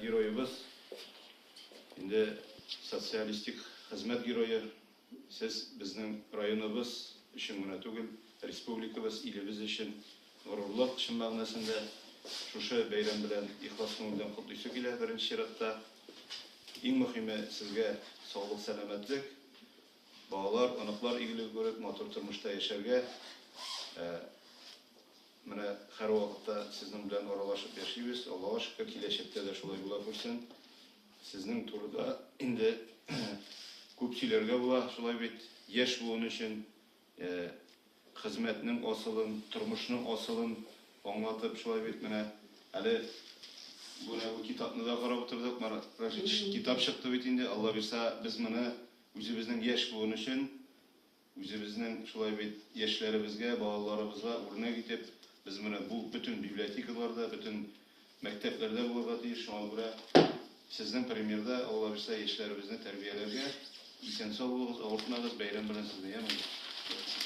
героебыз, инде социалистик хезмәт герое, сез безнең районыбыз өчен генә түгел, республикабыз, илебез өчен горурлык, чын мәгънәсендә. Шушы бәйрәм белән ихлас күңелдән котлыйсы килә, беренче чиратта. Иң мөхиме, сезгә саулык-сәламәтлек, балалар, оныклар игелеге күреп, матур тормышта яшәргә. Менә һәрвакытта сезнең белән аралашып яшибез, Аллага шөкер, киләчәктә дә шулай була күрсен. Сезнең турыда инде күп сөйләргә була, шулай бит, яшь буын өчен хезмәтнең асылын, тормышның асылын аңлатып, шулай бит, менә әле менә бу китапны да карап утырдык, менә китап чыкты бит инде, Алла бирса, без моны үзебезнең яшь буын өчен Үзебезнең шулай бит яшьләребезгә, балаларыбызга үрнәк итеп, без менә бу бөтен библиотекаларда, бөтен мәктәпләрдә булырга тиеш. Шуңа күрә сезнең примерда, Алла бирса, яшьләребезне тәрбияләргә. Исән-сау булыгыз, авыртмагыз, бәйрәм белән сезне, яме?